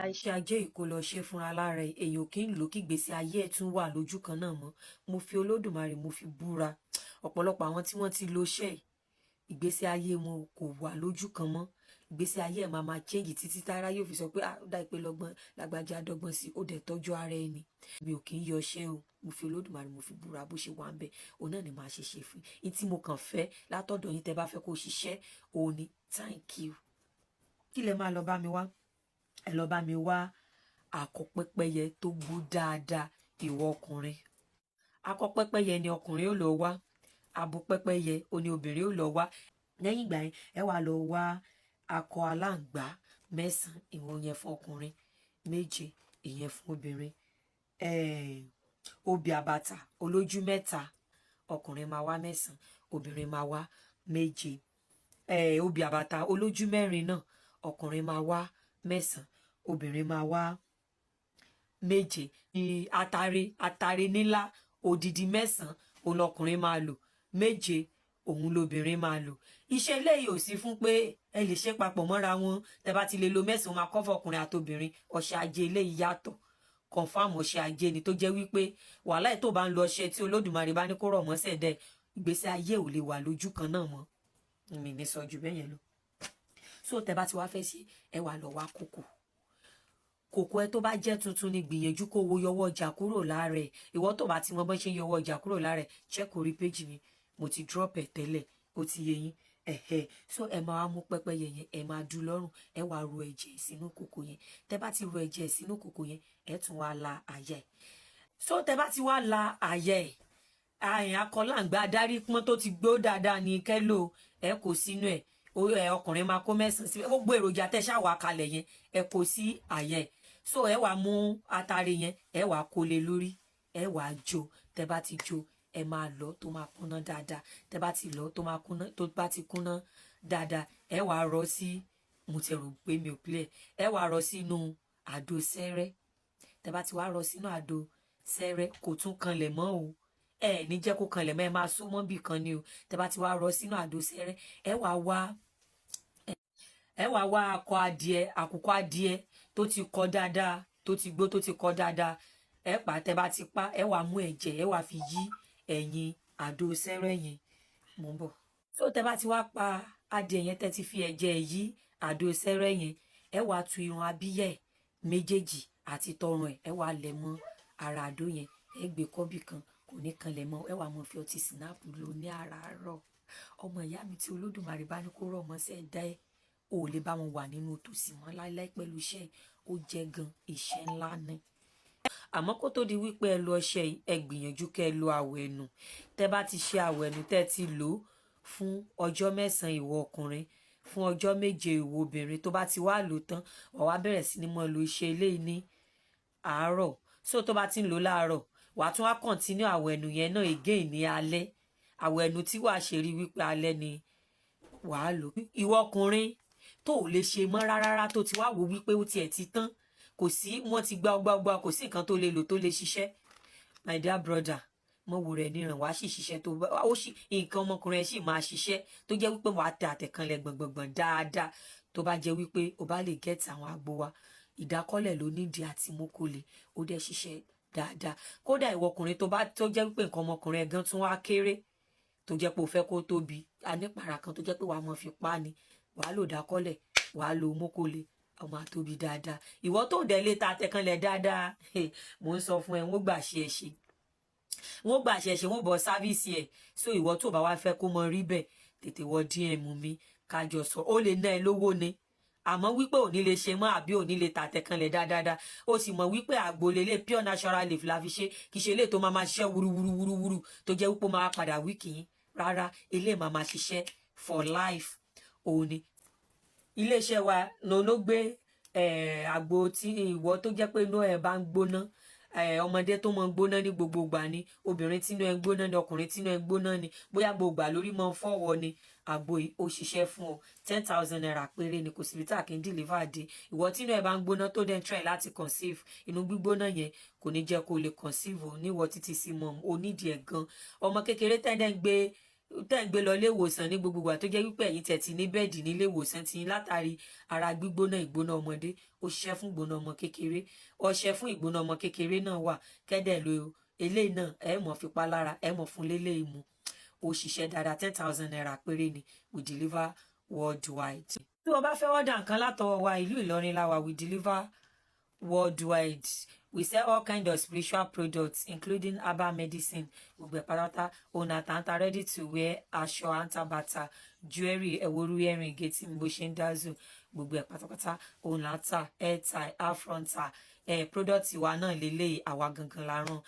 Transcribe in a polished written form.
Iṣẹ́ ajé yìí kó lọ ṣe fúnra lára ẹ̀. Èèyàn kì í lò kí ìgbésí ayé ẹ̀ tún wà lójú kan náà mọ́. Mo fi Olódùmarè, mo fi búra. Ọ̀pọ̀lọpọ̀ àwọn tí wọ́n ti lo iṣẹ́ yìí, ìgbésí ayé wọn kò wà lójú kan mọ́. Ìgbésí ayé ẹ̀ máa máa change títí tára yóò fi sọ pé, "Ah, ó dà pé lọ́gbọ́n lágbájá dọ́gbọ́n sí ó dẹ̀ tọ́jú ara ẹni." Mi ò kì í yọ iṣẹ́ o. Mo fi Olódùmarè, mo fi búra. Bó ṣe wà ń bẹ, òun náà ni màá ṣe ṣe fún yín. Tí mo kàn fẹ́ látọ̀dọ̀ yín, tẹ́ bá fẹ́ kó ṣiṣẹ́, òun ni thank you. Kí lẹ máa lọ bá mi wá? Ẹ lọ bá mi wá akọ pẹ́pẹ́yẹ tó gbó dáadáa. Ìwọ ọkùnrin, akọ pẹ́pẹ́yẹ ni ọkùnrin ó lọ wá, abo pẹ́pẹ́yẹ ó ní obìnrin ó lọ wá. Lẹ́yìn ìgbà yẹn, ẹ wá lọ wá akọ aláǹgbá 9, ìwọ yẹn fún ọkùnrin, 7 ìyẹn fún obìnrin. Obì àbàtà olójú 3, ọkùnrin máa wá 9, obìnrin máa wá 7. Obì àbàtà olójú 4 náà, ọkùnrin máa wá 9, obìnrin máa wá 7. Ní atare, atare nílá odidi 9 òun lọkùnrin máa lò, 7 òun lobìnrin máa lò. Iṣẹ́ eléyìí ò sí fún pé ẹ lè ṣe papọ̀ mọ́ra wọn. Tẹ́ bá ti lè lo 9, máa kọ́ fọkùnrin àtobìnrin. Ọṣẹ ajé eléyìí yàtọ̀. Confam ọṣẹ ajé ni, tó jẹ́ wípé wàhálà ẹ̀ tó bá ń lo ọṣẹ tí Olódùmarè bá ní kó rọ̀ mọ́sẹ̀ dẹ̀, ìgbésí ayé ò lè wà lójú kan náà mọ́. Mi ní sọ ju bẹ́ẹ̀ yẹn lọ. So tẹ́ bá ti wá fẹ́ sí, ẹ wà lọ wá kókò. Kòkó ẹ tó bá jẹ́ tuntun ni, gbìyànjú kó wo yọwọ́ ọjà kúrò lára ẹ̀. Ìwọ tó bá ti mọ bọ́n ṣe ń yọwọ́ ọjà kúrò lára ẹ̀, check orí page mi, mo ti drop ẹ̀ tẹ́lẹ̀, ó ti yé yín. Ẹ̀hẹ́, so ẹ máa mú pẹ́pẹ́yẹ yẹn, ẹ máa dú lọ́rùn, ẹ wá ro ẹ̀jẹ̀ sínú kòkó yẹn. Tẹ́ bá ti ro ẹ̀jẹ̀ sínú kòkó yẹn, ẹ tún wá la àyà ẹ̀. So tẹ́ bá ti wá la àyà ẹ̀, àyìn akọláǹgbá adarí pọ́n tó ti gbó dáadáa ní kẹ́lò, ẹ kó sínú ẹ̀. Ẹ ọkùnrin máa kó 9 sí gbogbo èròjà tẹ́ ṣàwà kalẹ̀ yẹn, ẹ kó sí àyà ẹ̀. So ẹ wá mú atare yẹn, ẹ wá kó lé lórí, ẹ wá jó. Tẹ́ bá ti jó, ẹ máa lọ tó máa kúnná dáadáa. Tẹ́ bá ti lọ tó máa kúnná, tó bá ti kúnná dáadáa, ẹ wá rọ sí, mo ti rò pé mi ò clear, ẹ wá rọ sínú àdó sẹ́rẹ́. Tẹ́ bá ti wá rọ sínú àdó sẹ́rẹ́, kò tún kanlẹ̀ mọ́ o. Ẹ ní jẹ́ kó kanlẹ̀ mọ́, ẹ máa sún mọ́ bì kan ni o. Tẹ́ bá ti wá rọ sínú àdó sẹ́rẹ́, ẹ wá wá akọ adìẹ, àkùkọ adìẹ tó ti kọ dáadáa, tó ti gbó, tó ti kọ dáadáa, ẹ pa. Tẹ́ bá ti pa, ẹ wá mú ẹ̀jẹ̀, ẹ wá fi yí ẹ̀yìn àdó sẹ́rẹ́ yẹn. Mò ń bọ̀. Tó tẹ́ bá ti wá pa adìẹ yẹn, tẹ́ ti fi ẹ̀jẹ̀ yí àdó sẹ́rẹ́ yẹn, ẹ wá tu irun abíyá ẹ̀ méjèèjì àti tọrùn ẹ̀, ẹ wá lẹ̀ mọ́ ara àdó yẹn. Ẹ gbé kọ́bì kan, kò ní kanlẹ̀ mọ́. Ẹ wá mọ́ fi ọtí sinapu lò ní àràárọ̀. Ọmọ ìyá mi, tí Olódùmarè bá ní kó rọ̀ mọ́ sẹ́ dá ẹ, ò lè bá wọn wà nínú tòsí mọ́ láíláí pẹ̀lú iṣẹ́. Ó jẹ́ gan iṣẹ́ ńlá ni. Àmọ́ kó tó di wípé ẹ lo ọṣẹ yìí, ẹ gbìyànjú kẹ́ ẹ lo àwẹ̀nù. Tẹ́ bá ti ṣe àwẹ̀nù, tẹ́ ti lò ó fún ọjọ́ 9 ìwọ ọkùnrin, fún ọjọ́ 7 ìwọ obìnrin, tó bá ti wá lò tán, wà wá bẹ̀rẹ̀ sí ní mọ́ lo iṣẹ́ eléyìí ní àárọ̀. So tó bá ti ń lò láàárọ̀, wà á tún wá continue àwẹ̀nù yẹn náà again ní alẹ́. Àwẹ̀nù tí wàá ṣe rí wípé alẹ́ ni wàá lò. Ìwọ ọkùnrin tó ò lè ṣe mọ́ rárá, tó ti wá wò wípé ó tiẹ̀ ti tán, kò sí, wọ́n ti gbá gbá gbá, kò sí nǹkan tó lè lò tó lè ṣiṣẹ́, my dear brother, mọ wo rẹ̀ níran, wàá sì ṣiṣẹ́ tó bá ó sì nǹkan ọmọkùnrin ẹ̀ sì máa ṣiṣẹ́, tó jẹ́ wípé wàá tẹ àtẹ̀kànlẹ̀ gbọ̀ngbọ̀ngbọ̀n dáadáa. Tó bá jẹ́ wípé o bá lè get àwọn àgbo wa, ìdákọ́lẹ̀ ló nídìí àti mókòlè, ó dẹ̀ ṣiṣẹ́ dáadáa. Kódà ìwọ ọkùnrin tó bá tó jẹ́ wípé nǹkan ọmọkùnrin ẹ̀ gan tún wá kéré, tó jẹ́ pé o fẹ́ kó tóbi, a nípara kan tó jẹ́ pé wàá mọ̀ fi pa ni, wàá lò dákọ́lẹ̀, wàá lo mókòlè, ọmọ àtóbi dáadáa. Ìwọ tó dẹ̀ lè ta àtẹ̀kànlẹ̀ dáadáa, mò ń sọ fún ẹ, wọ́n gbà ṣe ẹ ṣe, wọ́n gbà ṣe ṣe, wọ́n bọ̀ service ẹ̀. So ìwọ tó bá wá fẹ́ kó mọ rí bẹ́ẹ̀, tètè wọ DM mi, kájọ sọ. Ó lè ná ẹ lówó ni, àmọ́ wípé ò ní lè ṣe mọ́ àbí ò ní lè tàtẹ̀kanlẹ̀ dáadáa, ó sì mọ̀ wípé àgbo lélẹ̀, pure natural leaf la fi ṣe. Kì í ṣe eléyìí tó máa máa ṣiṣẹ́ wuruwuruwuruwuru, tó jẹ́ wípé ó máa padà weak yín rárá. Eléyìí máa máa ṣiṣẹ́ for life òun ni. Iléeṣẹ́ wa ló gbé àgbo tí ìwọ tó jẹ́ pé inú ẹ̀ bá ń gbóná, ọmọdé tó mọ gbóná ní gbogbo ìgbà ni, obìnrin tínú ẹ ń gbóná ni, ọkùnrin tínú ẹ ń gbóná ni, bóyá gbogbo ìgbà lórí mọ fọwọ́ ni, àgbo yìí ó ṣiṣẹ́ fún ọ. ₦10,000 péré ni. Kò síbi tá a kì í deliver dé. Ìwọ tínú ẹ bá ń gbóná, tó dẹ̀ ń try láti conceive, inú gbígbóná yẹn kò ní jẹ́ kó lè conceive o. Níwọ títí sí mọ́ onídìí ẹ̀ gan, ọmọ kékeré tẹ́lẹ̀ ń gbé. Tẹ́ ń gbé lọ ilé ìwòsàn ní gbogbo ìgbà, tó jẹ́ wípé ẹ̀yin tẹ̀ ti ní bed nílé ìwòsàn ti látàrí ara gbígbóná, ìgbóná ọmọdé. Ó ṣiṣẹ́ fún ìgbóná ọmọ kékeré. Ọṣẹ fún ìgbóná ọmọ kékeré náà wà kẹ́dẹ̀ lo eléyìí náà. Ẹ mọ̀ fipá lára, ẹ mọ̀ fún lélẹ́yìí mu. Ó ṣiṣẹ́ dáadáa. ₦10,000 péré ni. We deliver worldwide. Tí wọ́n bá fẹ́ order nǹkan látọwọ́ wa, ìlú Ìlọrin la wà. We deliver worldwide. We sell all kind of spiritual products, including herbal medicine. Gbogbo ẹ̀ pátápátá òun àtàntà, ready to wear aṣọ, àǹtà, jewelry, ẹ̀wòrú, earring, gẹ̀tì bó ṣe ń dázu, gbogbo ẹ̀ pátápátá òun là ń tà. Hair tie, afronta, ẹ̀ product wa náà lélẹ́yìí, àwa gangan la rán.